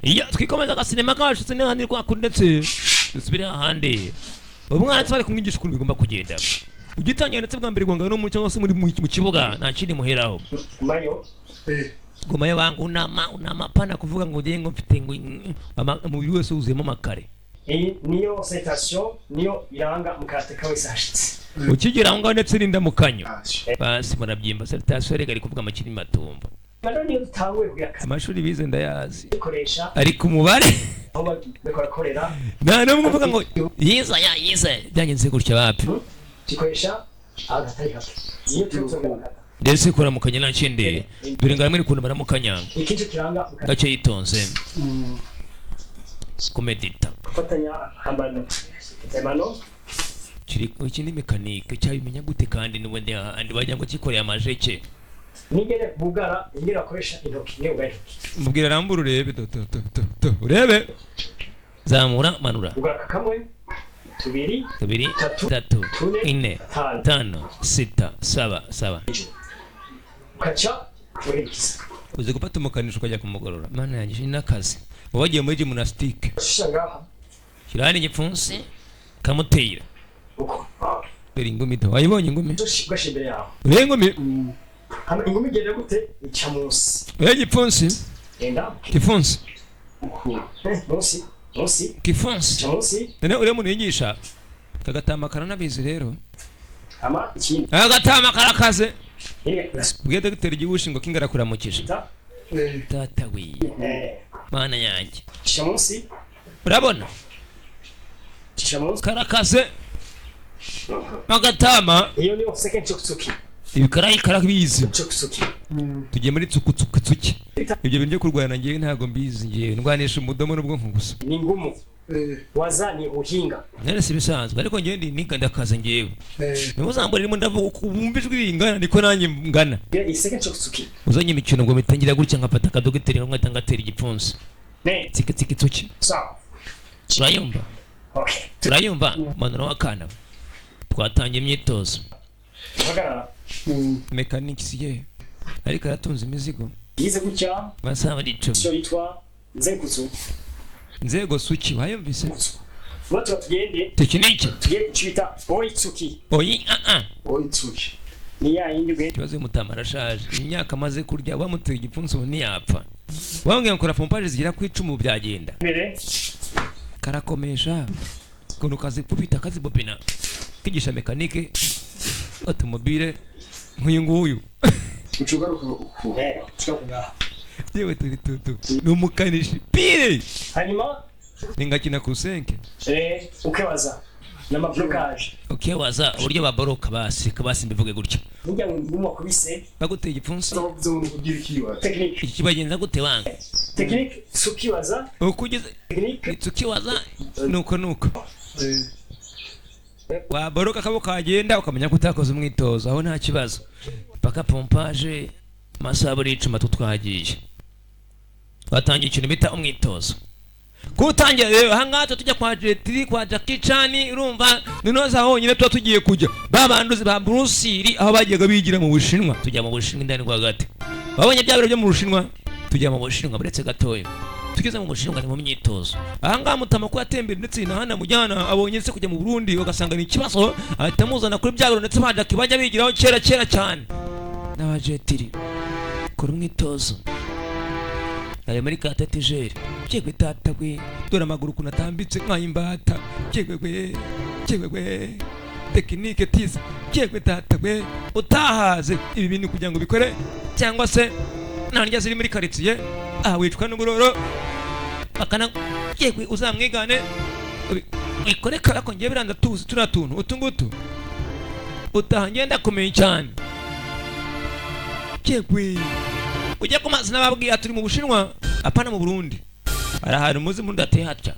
Iyo twikomeza agasinema kacu sinihandi kwa kundi, ndetse dusubire ahandi. Umwana bari kumwigisha ukuntu bigomba kugenda. Ugitangira ndetse bwa mbere guhangana n'umuntu cyangwa se muri mu kibuga, nta kindi muheraho. Mayo. Goma wangu, unama unama, pana kuvuga ngo ugiye ngo mfite ngo umubiri wose wuzuyemo amakare. Iyi niyo salutation, niyo iranga mukarateka wese hashitse. Ukigera aho ngaho ndetse n'indamukanyo basi murabyimba. Salutation rega ari kuvuga amakiri matumba. Rero niyo dutanguye kugira akazi Amashuri bize ndayazi, dukoresha ariko umubare aho bariko barakorera. Nta n'umwe uvuga ngo yiza ya yize byagenze gutya bapi. Dukoresha ahantu hatari hato niyo turiko turakata. Ndetse kuramukanya nta kindi, dore ngo hamwe ukuntu baramukanya. Ikintu kiranga mukarateka Gake yitonze kumedita. Gufatanya amano amano. Kiri iki ni mécanique, cyabimenya gute? Kandi n'ubundi ahandi wagira ngo kikoreye amajeke. Nigere bugara ingene bakoresha intoki, ingene bugara intoki. Mubwira arambura urebe, do do do do do, urebe, zamura, manura. Bugara kamwe, tubiri, Tubiri, tatu, tatu, tune, ine, tanu, tano, sita, saba, saba. Ukaca uherekeza. Uzi gufata umukanishi ukajya kumugorora, mana yanjye, ni n'akazi uba wagiye muri gymnastique. Shisha ngaha. Shyira hano igipfunsi kamutera. Uko. Dore ingumi do, wayibonye ingumi? Ugashyira imbere yawe. Urebe ingumi. Hano ingumi igenda gute? Ica munsi. Urebe igipfunsi. Genda. Gipfunsi. Munsi, munsi. Gipfunsi. Ica munsi. None uriya muntu yigisha kagatama karanabizi rero. Hama ikindi. Agatama karakaze. Hirya. Bwiye dogiteri Gibushi ngo kingarakuramukije. Ta. Data we, mana yanjye. Ica munsi. Urabona? Ica munsi. Karakaze agatama. Iyo niyo second chokutsuki. Ibikarayi karabizi. Chokutsuki. Tugiye muri tsukutsuki. Ibyo bintu byo kurwana ngewe ntabwo mbizi, ngewe ndwanisha umudomo n'ubwonko gusa. Ni ngumu. Waza ni uhinga. None si ibisanzwe, ariko ngewe ndi niga, ndakaza ngewe. Niba uzambura irimo ndavuga uko wumva ijwi ringana niko nanjye ngana. Iyi second chokutsuki. Uzanye imikino ngo mitangira gutya, nkafata akadogiteri nkahita ngatera igipfunsi. Ne. Tsiki tsiki tsuki. Sawa. Turayumva. Okay. Turayumva, manura w'akana, twatangiye imyitozo. Hagarara. Mechanics ye ariko aratunze imizigo. Yize gutya. Amasaha ari 10. Icyo yitwa nzenkutsu. Nzego suki, wayumvise? Vuba tuba tugende. Technique. Tugende icyo bita oitsuki. Oyi ah ah. Oitsuki. Ni ya yindi ugenda. Ikibazo y'umutama arashaje, imyaka amaze kurya bamuteye igipfunsi ubu ntiyapfa. Wambwiye ngo kora pompage zigera ku 10 byagenda. Imbere. Karakomesha ukuntu kazikubita kazibobina, kigisha mécanique automobile nk'uyu nguyu. Uca ugaruka uku. Tugaruka ngaha. Yewe, turi tutu ni umukanishi pire. Hanyuma ningakina ku senke. Ukebaza n'amablocage. Ukibaza uburyo baboroka, basi basi mbivuge gutya. Burya ngo ngumu wakubise. Baguteye igipfunsi. Utavuze ngo kugira ikibazo. Technique. Iki kibagenza gute wanga? Technique tsukiwaza. Uko ugeze. Technique. Tukiwaza nuko nuko waboroka akaboko kagenda, ukamenya ko utakoze umwitozo aho, nta kibazo paka pompage. Amasaha buri icuma two twagiye twatangiye ikintu bita umwitozo. Kuwutangira rero ahangaha tuba tujya kwa Jet Li, kwa Jackie Chan, urumva noneho za honyine tuba tugiye kujya ba banduzi ba Bruce Lee aho bagiyaga bigira mu Bushinwa. Tujya mu Bushinwa indani rwagati, babonye bya biro byo mu Bushinwa. Tujya mu Bushinwa buretse gatoya. Tugeze mu Bushinwa ni mu myitozo. Ahangaha mutama ko yatembera ndetse na hano amujyana, abonye se kujya mu Burundi ugasanga ni ikibazo, ahita amuzana kuri bya biro ndetse ba Jackie bajya bigiraho kera kera cyane n'aba Jet Li. Kora umwitozo ari muri ka tetejeri. Cyegwe tata gwe, dore amaguru ukuntu atambitse nk'ay'imbata. Cyegwe gwe, cyegwe gwe, technique tiza. Cyegwe tata gwe, utahaze ibi bintu kugira ngo ubikore cyangwa se nta ndya ziri muri karitsiye aha wicwa n'uburoro bakana. Yegwe, uzamwigane ubikore karako. Ngiye biranda tuzi turiya tuntu utu ngutu utaha ngenda akomeye cyane. Yegwe, ujya ku mazi n'ababwiye turi mu Bushinwa, apana mu Burundi. Hari ahantu muzi mundi hateye hatya,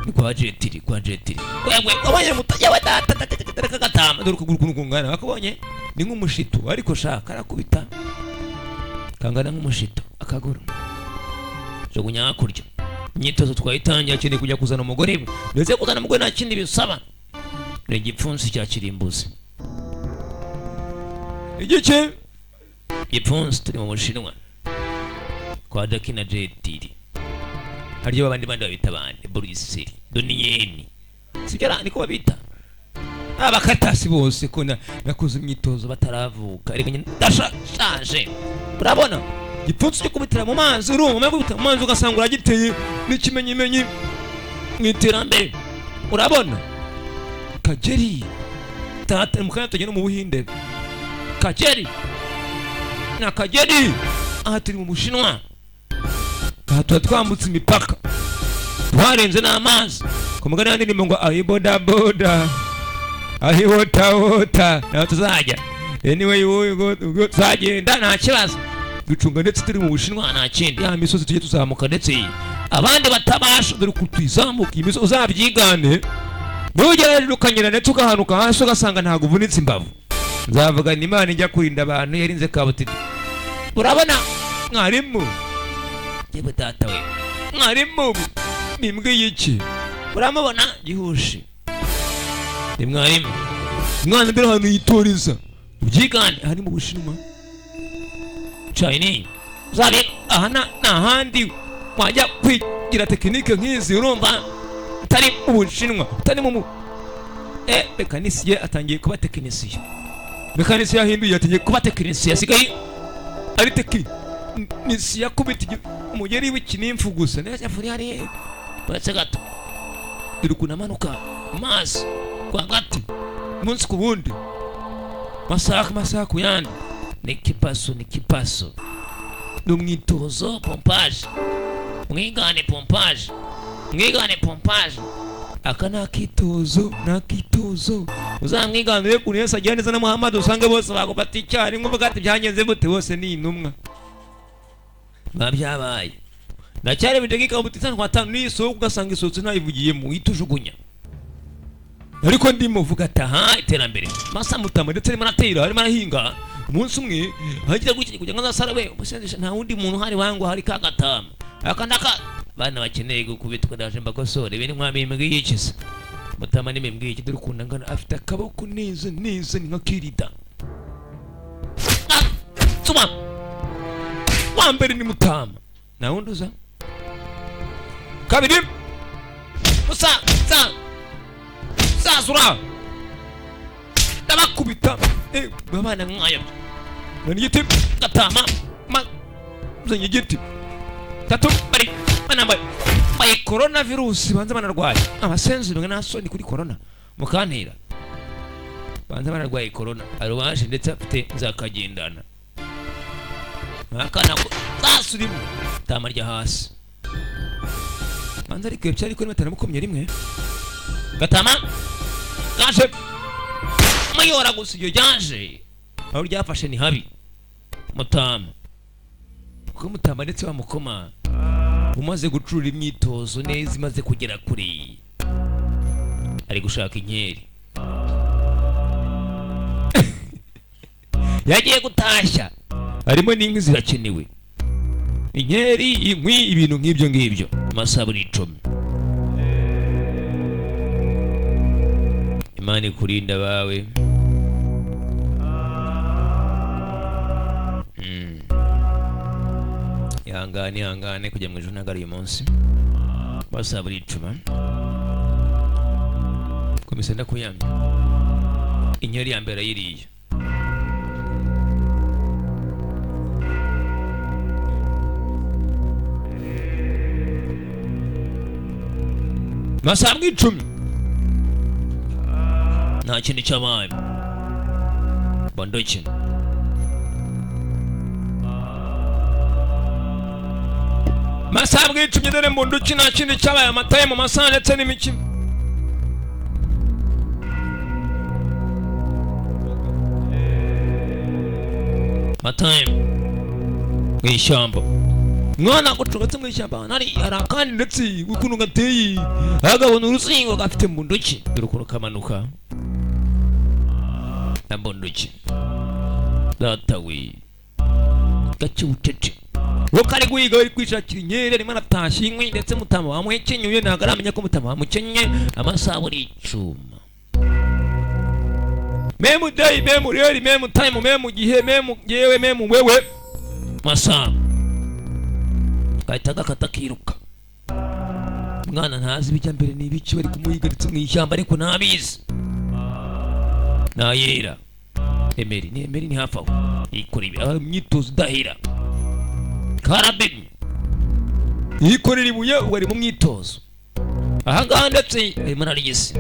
ni kwa Jet Li, kwa Jet Li. Wewe wabonye muto? Yewe data data data, kagatama, dore ukuguru ukuntu kungana, wakubonye ni nk'umushito, ariko shaka karakubita kangana nk'umushito akaguru. Jugunya hakurya. Imyitozo twayitangiye, akeneye kujya kuzana umugore we. Ndetse kuzana umugore nta kindi bisaba, ni igipfunsi cya kirimbuzi. Igice gipfunsi, turi mu Bushinwa. Kwa Jackie na Jetiri haryo abandi bandi babita bande Bruce Doniyeni sibyo niko babita abakatasi bose ko nakoze imyitozo bataravuka reka ndashaje. Urabona gipfunsi cyo kubitira mu mazi, urumva gubita mu mazi ugasanga uragiteye n'ikimenyimenyi mu iterambere. Urabona Kageri tata mukanya tugenda mu Buhinde, Kageri na Kageri aha turi mu Bushinwa, aha tuba twambutse imipaka twarenze n'amazi. Ku mugani w'indirimbo ngo ahi boda boda ahi wota wota, naho tuzajya anyway ubwo tuzagenda nta kibazo, ducunga ndetse turi mu Bushinwa nta kindi. Ya misozi tujye tuzamuka ndetse abandi batabasha, dore ukuntu tuyizamuka iyi misozi uzabyigane, nugera ukanyura ndetse ugahanuka hasi ugasanga ntabwo uvunitse imbavu. Nzavuga ni Imana ijya kurinda abantu yarinze kabutiti. Urabona mwarimu yewe data we, mwarimu mimbwiye iki? Uramubona gihushi ni mwarimu, umwana mbere ahantu yitoreza ubyigane, aha ni mu Bushinwa Chinese uzabe aha n'ahandi wajya kwigira tekinike nk'izi, urumva utari mu Bushinwa utari mu mekanisiye atangiye kuba tekinisiye, mekanisiye yahinduye atangiye kuba tekinisiye, asigaye ari tekinisiye akubita umugeri w'ikinimfu gusa neza yafuri hari uretse gato. Dore ukuntu amanuka amazi rwagati umunsi ku wundi, masaha masaha ku yandi. Ni kipaso ni kipaso, ni umwitozo pompage, mwigane pompage, mwigane pompage. Aka ni akitozo, ni akitozo uzamwiganire ukuntu Yesu agira neza na Muhammad, usange bose bagufata icyarimwe uvuga ati byagenze bute, bose ni intumwa. Biba byabaye ndacyari bidagika butitanu kwa tanu n'isohoka ugasanga isohotse ntayivugiyemo uhita. Ariko ndimo vuga ati aha iterambere masa mutama ndetse arimo aratera arimo arahinga. Umunsi umwe hagira gutya kugira ngo azasarabe umusenzi, nta wundi muntu hari wangu hari kagatama aka naka bana bakeneye gukubitwa, ndaje mbakosore ibintu mwami yikiza mutama nimembwiye iki. Dore ukuntu angana afite akaboko neza neza ni nka kirida tsuma wa mbere ni mutama na wundi uza kabiri musa sa sasura ndabakubita babana nkaya nani igiti gatama mazanye igiti tatu bari banambaye baye corona virus banza banarwaye abasenzi bamwe nasoni kuri corona mukantera banza banarwaye corona arwaje ndetse afite nzakagendana akana sasurimo tamarya hasi banza ariko byari ko bataramukomye rimwe gatama gaje mayora gusa iyo yaje aho ryafashe ni habi mutama kuko mutama ndetse bamukoma umaze gucura imyitozo neza imaze kugera kuri ari gushaka inkeri yagiye gutashya harimo n'inkwi zirakenewe, inkeri inkwi ibintu nk'ibyo ngibyo. Amasaburi 10 Imana ikurinda bawe. Ihangane ihangane kujya mu ijuru ntabwo ari uyu munsi. Basaburi 10 komisa ndakuyamye inkeri ya mbere ayiriye. Masabwe 10 nta kintu cyabaye bandoki masabwe 10 dore mbunduki nta kintu cyabaye amataye mu masaha ndetse n'imikino. Mataye mu ishyamba mwana gucungatse mu ishyamba nari arakandi ndetse ukuntu gateye agabona urusingo gafite mbunduki dore ukuntu kamanuka na mbunduki data we gacyucece wo kari guhiga bari kwishakira inkeri arimo aratashya inkwi ndetse mutama wamuhekenyuye ntabwo aramenya ko mutama wamukenye amasaburi icuma memu day memu reri memu time memu gihe memu yewe memu wewe masaba Gahita gakata kiruka. Umwana ntazi ibijya mbere ni ibiki, bari kumuhigaritse mu ishyamba, ariko ntabizi. Nayera Emeri ni Emeri, ni hafi aho yikora ibi, imyitozo idahera, karabemye yikorera ibuye. Ubu ari mu myitozo ahangaha, ndetse arimo ararigisi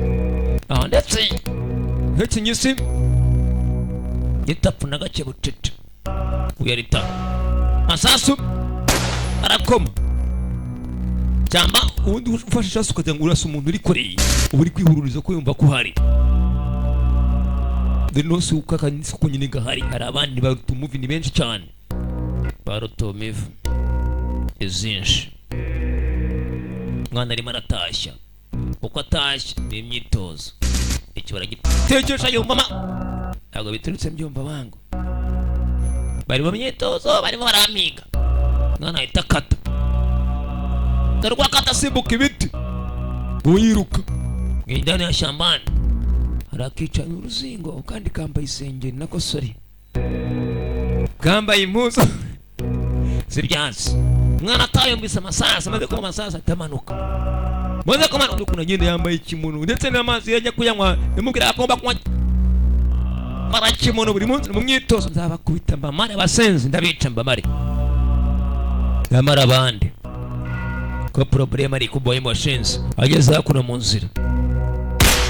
aha, ndetse hekenyisi gitapfu na gake bucece uyarita. Masasu arakoma cyangwa ubundi ufashe isasu ukagira ngo urasa umuntu uri kure, uba uri kwihururiza ko yumva ko uhari. Dore no si uko akanyisi ko nyine gahari, hari abandi barutumuvi ni benshi cyane, barutomivu izinshi. Umwana arimo aratashya, uko atashya ni imyitozo. Icyo baragitekesha yumva ma ntabwo biturutse mbyumva bango bari mu myitozo, barimo barampiga. Umwana ahita akata, dore uko akata asimbuka ibiti uyiruka mu indani ya shambani. Hari akicanye uruzingo kandi kambaye isengeri, nako sorry, kambaye impuzu z'ibyatsi. Umwana atayumvise amasasu, amaze kuba amasasu atamanuka, maze kumanuka ukuntu agenda yambaye ikimono, ndetse n'amazi yajya kuyanywa yamubwira ko agomba kunywa barakimono buri munsi mu myitozo. Nzabakubita mbamare abasenzi, ndabica mbamare, ndamara abandi ko problème ari kuboye washenzi. Ageze hakuno mu nzira,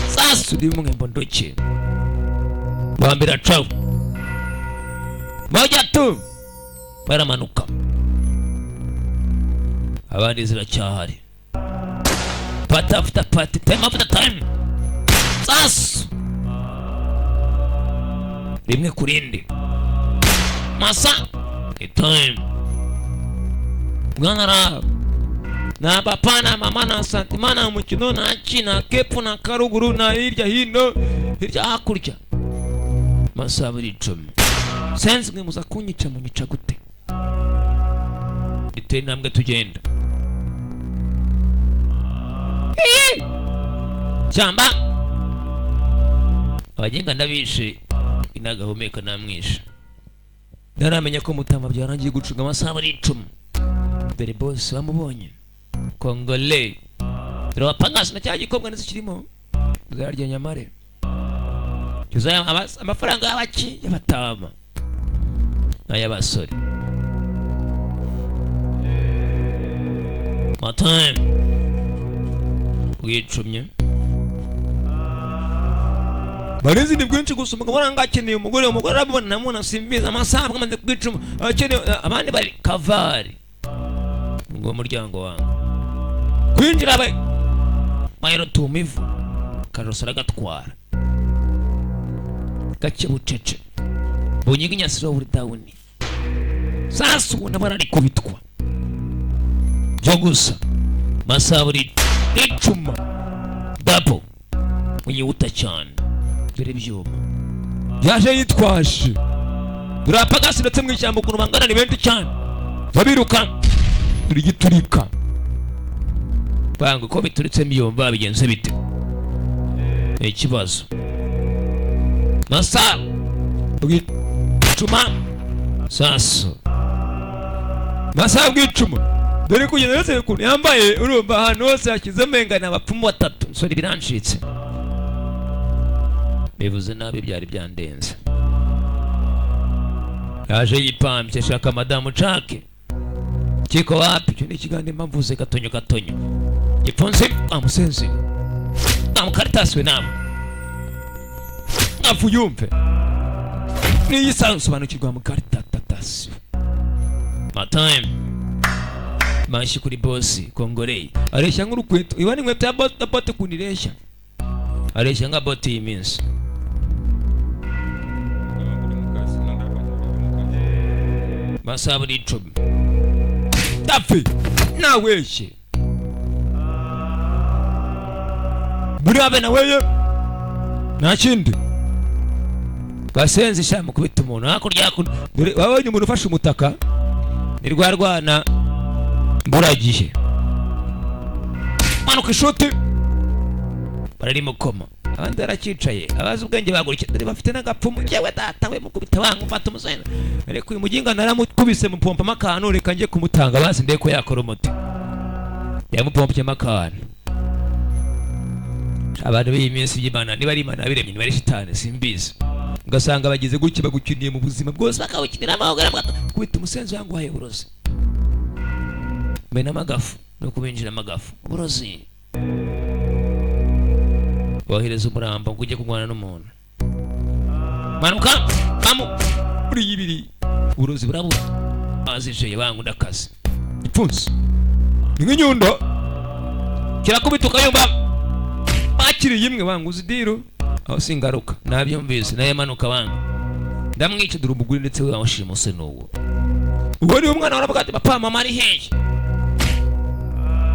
sasu rimwe mbondoke bambira cawo moja tu, baramanuka. Abandi ziracyahari, part after part, time after time, sasu rimwe ku rindi, masa time. Mwana ra na papa na mama na santima na mukino na ki na kepfo na karuguru na hirya hino hirya hakurya. Masaha abiri icumi sense, mwe muza kunyica, munyica gute? Duteye intambwe tugenda cyamba abagenga ndabishe inagahumeka namwishe, ntaramenya ko mutama byarangiye gucunga. Amasaha abiri icumi, dore boss bamubonye Kongole, dore wapangasi na cya gikobwa ndetse kirimo uzarya nyamare tuzaya amafaranga y'abaki y'abatama n'ay'abasore. Matime wicumye barizi ni bwinshi gusa. Umugabo aranga akeneye umugore, umugore arabona namubona simbizi. Amasaha amaze kwicuma akeneye abandi bari kavari ngo muryango wangu kwinjira abe mayero tumivu karosa aragatwara gake bucece bunyiginya slow down. Sasa ubona bararikubitwa byo gusa. Masaha buri icuma dabo yihuta cyane, dore ibyuma yaje yitwaje. Dore apagasi ndetse mu ishyamba ukuntu bangana ni benshi cyane, babiruka. Dore igiturika banga uko biturutse mbyumva bigenze bite, ni ikibazo. Masaha bw'icuma sasu, masaha bw'icuma. Dore kugenda ndetse ukuntu yambaye, urumva ahantu hose hashyizemo ngana abapfumu batatu. Nsore birancitse, bivuze nabi, byari byandenze. Yaje yipambye ashaka madamu Jacques kiko wapi. Icyo ni ikiganiro mvuze gatonyo gatonyo gipfunsi amusenzi amukaritasi we nama afu yumve niyi sobanukirwa mukaritatatasi matime mashi kuri bosi Kongolei areshya nk'urukweto iba ni inkweto ya bote bote kunireshya areshya nka bote y'iminsi. Masaha abiri icumi dafi naweshye buriya na weye nta kindi basenze sha mukubita umuntu hakurya hakuno. Dore wabonye umuntu ufashe umutaka ni rwa rwana mburagihe manuka ishuti bararimo koma Abandi baracicaye, abazi ubwenge bagurikira, dore bafite n'agapfumu. Yewe data we, mukubita wangu, mfata umusore. Ariko uyu muginga naramukubise, mupompamo akantu, reka njye kumutanga basi ndebe ko yakora umuti. Yamupompyemo akantu. Abantu b'iyi minsi by'Imana, niba ari Imana yabiremye, niba ari shitani, simbizi, ugasanga bagize gutya, bagukiniye mu buzima bwose, bakawukiniramo. Kubita umusenzi wangu wahaye uburozi, menamo agafu no kubinjiramo agafu, uburozi. Wohereza umurambo ngo ujye kurwana n'umuntu, manuka bamu uri ibiri, uburozi burabura azijeye bangu ndakazi ipfunsi ni nk'inyundo kirakubita ukayumva bakiriye imwe wangu uzi diru aho singaruka nabyumvise naye manuka wangu ndamwica. Dore umugore ndetse we washimuse n'uwo uwo ni umwana. Waravuga ati: "Papa, mama ari hehe?"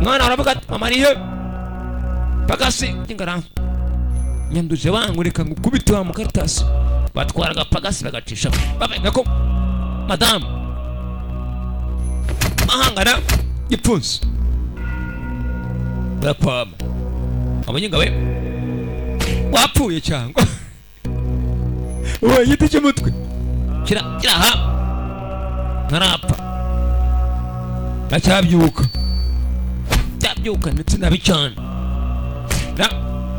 Mwana waravuga ati: "Mama ari he?" Pagasi ingara nyanduje wangu, reka ngukubite wa mukaritasi. Batwaraga pagasi bagacisha babe nako madamu mahangana gipfunsi barakwama. Abanyinga we wapfuye cyangwa wowe igiti cy'umutwe kira kiraha ntarapfa, ndacyabyuka, cyabyuka ndetse nabi cyane na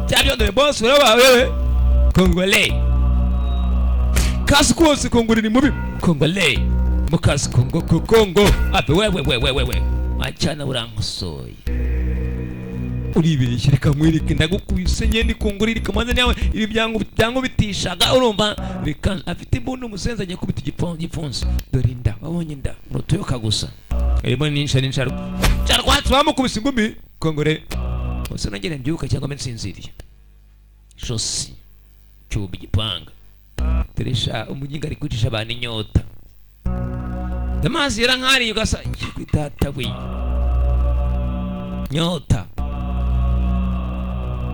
cyabyondore boss uraba wewe Kongole kasi kose Kongole ni mubi Kongole mukasi Kongo Kongo ape wewe wewe wewe achana urankosoye uribeshye, reka nkwereke ndagukubise ngende Kongole rikamanza nawe ibi byangu byangu bitishaga urumva reka afite imbunda umusenzi agiye kubita igipfunsi. Dore inda, wabonye inda nutuyoka gusa irimo ninsha ninsha cyarwatsi bamukubise ingumi Kongole bose nongere mbyuka cyangwa mbe nsinziriye josi cyuba igipanga. Teresha umuginga ari kwicisha abantu inyota, amazi yarankariye ugasa kwitata we nyota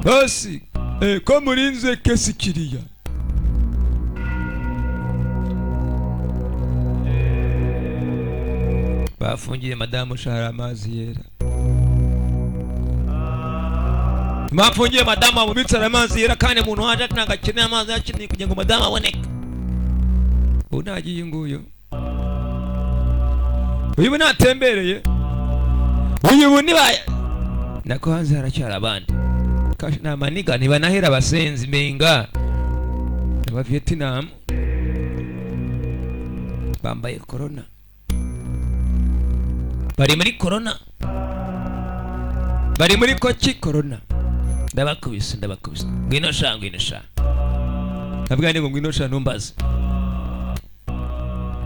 basi ko murinze kesi kiriya bafungiye madamu shahara amazi yera, bafungiye madamu amubitsara amazi yera, kandi umuntu waje ntabwo akeneye amazi, akeneye kugira ngo madamu aboneke. Ubu nagiye nguyu uyu natembereye uyu niba nako hanze haracyari abandi namaniga ntibanahera abasenzi menga aba Vietnam bambaye corona, bari muri corona, bari muri koki corona. Ndabakubise ndabakubise, ngwino sha ngwino sha, nabwo ngo ngwino sha ntumbaze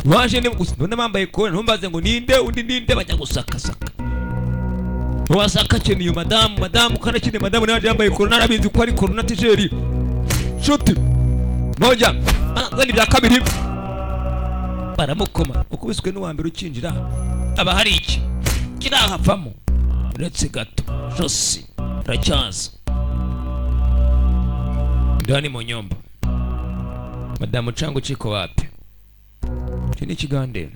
waje ni gusa none bambaye corona ntumbaze ngo ninde undi ninde, bajya gusakasaka wasaka akeneye madamu madamu kana kine madamu naje yambaye corona arabizi ko ari corona tijeri shuti moja ngani bya kabiri baramukoma. Ukubiswe n'uwa mbere ukinjira aba hari iki kirahafamo uretse gato josi racyaza ndani mu nyumba madamu changu chiko wapi? Iki ni ikigande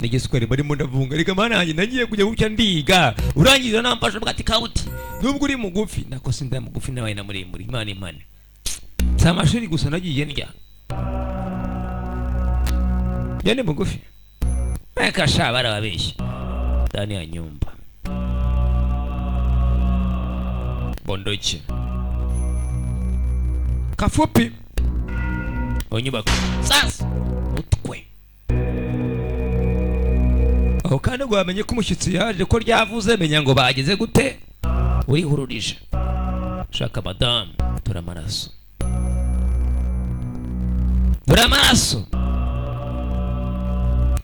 n'igiswahili barimo ndavunga reka mana yanjye nagiye kujya gucya ndiga urangiza namfasha bwati kauti nubwo uri mugufi nako sinda mugufi nabaye na muremure Imana imana si amashuri gusa nagiye ndya yane mugufi reka sha barababeshya ndani ya nyumba bondoche kafupi onyubako sasa utwe aho kandi ngo bamenye ko umushyitsi yaje ko ryavuze menya ngo bageze gute urihururije shaka madamu dore amaraso dore amaraso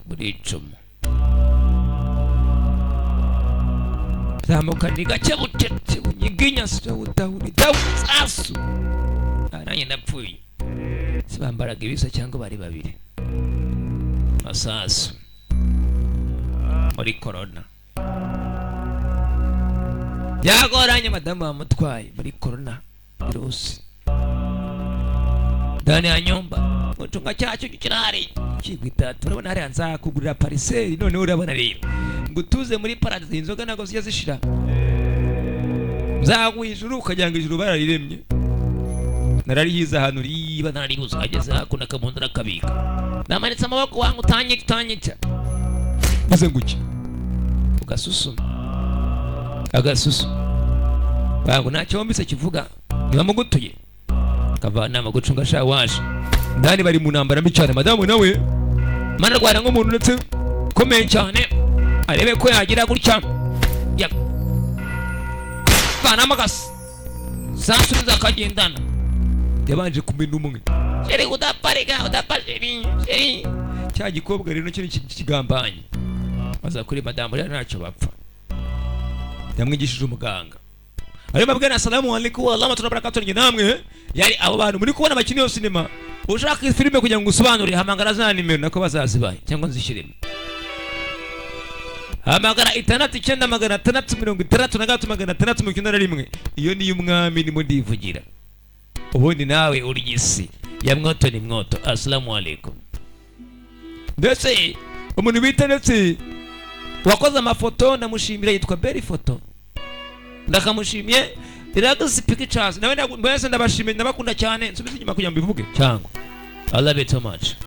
buri icumu zamuka ni gake bucece unyiginya sitawutahuri sasu nanjye ndapfuye si bambaraga ibisa cyangwa bari babiri masasu muri corona byagoranye madamu bamutwaye muri corona virusi ndani ya nyumba mucunga cyacu kirahari kigwita turabona hariya nzakugurira pariseri none urabona rero ngo tuze muri paradizo inzoga ntabwo zijya zishira Nzaguha ijuru ukagira ngo ijuru barariremye. Nararihize ahantu riba, nararibuze. Ageze hakuno akamundi arakabika. Namanitse amaboko wangu, utanyica, utanyica. Mvuze ngo iki? Ugasusu agasusu wangu, ntacyo wumvise kivuga. Ntibamugutuye kavana gucunga sha. Waje ndani bari mu ntambara mbi cyane. Madamu nawe mana arwana nk'umuntu ndetse ukomeye cyane, arebe ko yagira gutya vanamo agasa sansubiza akagendana. Yabanje kumena umwe. Chéri, udaparika, udapa, chéri, chéri. Cya gikobwa rero cyo ni ikigambanye, baza kuri madamu rero ntacyo bapfa. Yamwigishije umuganga arimo abwira asalamu alaikum wa rahmatullahi wa barakatuh. Njye namwe yari abo bantu muri kubona bakina iyo sinema. Ushaka iyi filime kugira ngo usobanure, hamagara za nimero nako bazazibaye cyangwa nzishyiremo. Hamagara 69 663 691. Iyo niyo umwami nimo ndivugira. Ubundi nawe urya isi ya mwoto ni mwoto. Assalamu alaikum. Ndetse umuntu bita, ndetse wakoze amafoto ndamushimira, yitwa Beri Foto, ndakamushimiye. Relax Pictures nawe mwese ndabashimiye, ndabakunda cyane. Nsubize inyuma kugira ngo mbivuge cyangwa I love you too much.